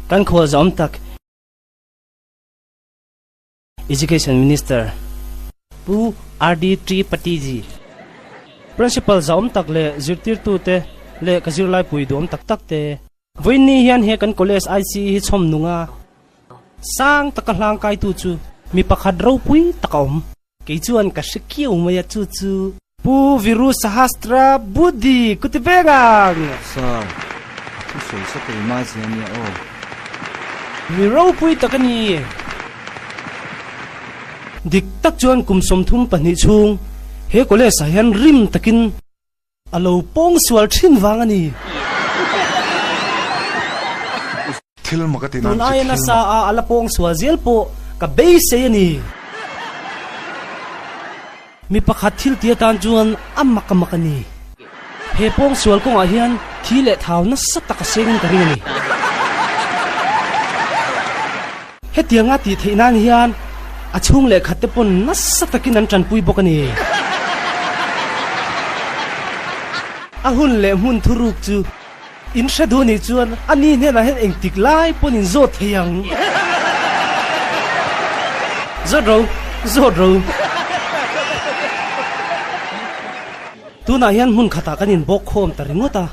Kan khual zawm tak Education Minister Pu RD Tripatiji, Principal zawm tak leh zirtirtute leh ka zirlai pui duam tak tak te. Vawiinni hian he kan College ICE hi chhawm nung a, sang taka hlangkaitu chu mi pakhat ropui tak a awm. Kei chuan ka hre kiau mai a, chu chu Pu Viru Sahastra Buddhi ku ti veng ang! Sir, a thu sawi sa thei mai che ania aw. Mi ropui tak a ni. Dik tak chuan kum 32 chhung he college ah hian rim takin a lo pawng sual thin vang a ni. Thil mak a ti nan Tun chu aia thil nasa mak. a a la pawng sual zel pawh ka beisei a ni. Mi pakhat thil ti atan chuan a mak a mak a ni. He pawng sual kawngah hian thi leh thau nasa tak a sengin ka ring a ni. Hetianga tih theih nan hian a chhung leh khat te pawn nasa takin an tanpui bawk a ni. A hun leh hmun thuruk chu in hre duh nih chuan a ni hnenah hian engtik lai pawn in zawt thei ang. Zawt ro, zawt ro. Tunah hian hmun khatah kan inbawk khawm ta ringawt a.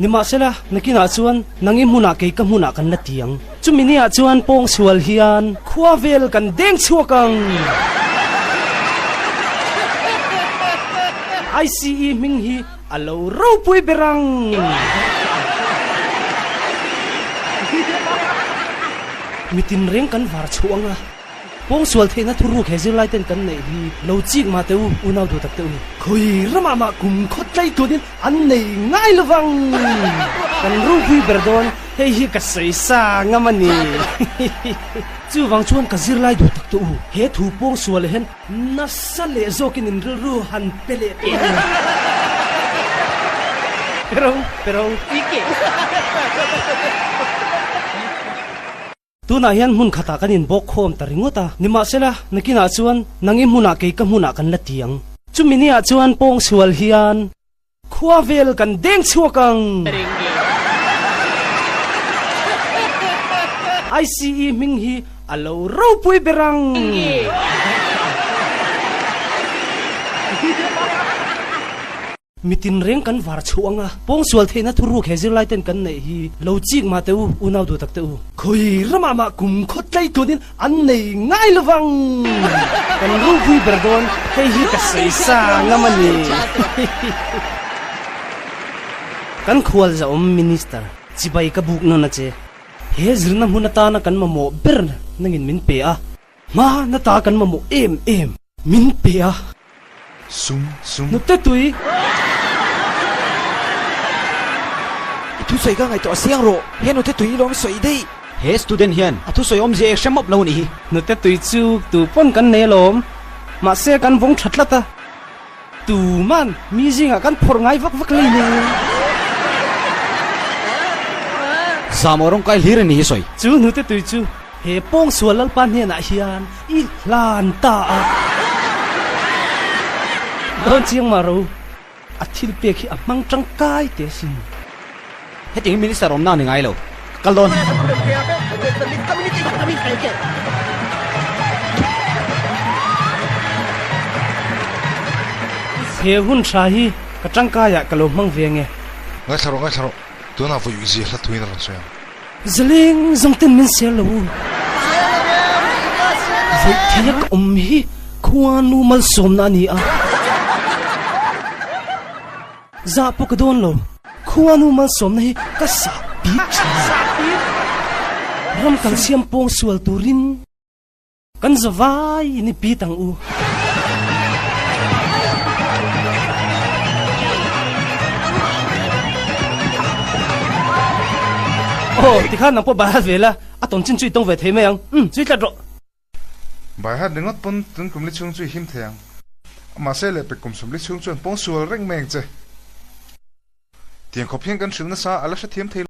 Nimahsela, nakinah chuan nang i hmunah kei ka hmunah kan la ti ang. Chumi niah chuan pawngsual hian khua vel kan deng chhuak ang. ICE hming hi a lo ropui ber ang. Mitin reng kan var chhuah ang a. Pawngsual theihna thuruk he zirlai ten kan neih hi lo chik mah teh u, unau duh tak teh u. Khawi ramah mah kum khawt tlai tunin an nei ngai lovang. Kan ropui ber dawn, hei hi ka sawi sa ngam a ni. Chuvang chuan ka zirlai duh tak teh u, he thu pawngsual hian nasa leh zawkin in rilru han pe leh teh u. Pero, pero. Tunah hian hmun khatah kan inbawk khawm ta ringawt a, nimahsela, nakinah chuan nang i hmunah kei ka hmunah kan la ti ang. Chumi niah chuan pawngsual hian khua vel kan deng chhuak ang. ICE hming hi a lo ropui ber ang. Mi tinreng kan var chhuah ang a, pawngsual theihna thuruk he zirlai ten kan neih hi lo chik mah teh u, unau duh tak teh u. Khawi ramah mah kum khawt tlai tunin an nei ngai lovang. Kan ropui ber dawn, hei hi ka sawi sa ngam a ni. Kan khual zahawm Minister, chibai ka buk nawn a che. He zirna hmun atana kan mamawh ber nangin min pe a, hma nata kan mamawh em em min pe a. Sum, sum. Nute tui. I thusawi ka ngaihtuah siang rawh. He nute tui i lawm sawi daih. He student hian a thusawi awmzia ek hre mawp lo nih hi. Nute tui chu tu pawn kan nei alawm. Mahse kan vawng tha tlat a. Tu man mi zingah kan phawrh ngai vak vak lei nen. Zam aw rawng kai hlir a ni hi sawi. Chu nute tui chu he pawngsual lalpa hnenah hian I hlan ta a. Dawn chiang mah ro, a thil pek hi a hmang tangkai teh asin. Hetiang hi Minister awmna a ni ngai lo. Ka kal dawn. He hun tha hi ka tangkaiah ka lo hmang ve ange. Ngaithla rawh, ngaithla rawh. Tunah vawi zia hla thuin a rawn sawi ang. Zaleng zawng ten min sel lo u. Vawi theia ka awm hi khuanu malsawmna a ni a. Zah pawh ka dawn lo. Khuanu malsawmna hi ka sah bik thin. Ram kal siam pawng sual turin Kan zavai in i pit ang u. Aw, tikhan nang pawh bai hat ve la, a tawn chin chu i tawng ve thei mai ang. Umm, zui tlat rawh. Bai hat ringawt pawn tun kum li chhung chu i him thei ang. Mahse lehpek kum 40 chhung chuan pawng sual reng mai ang che. Tiang khawp hian kan hrilh nasa a la hrethiam thei lo.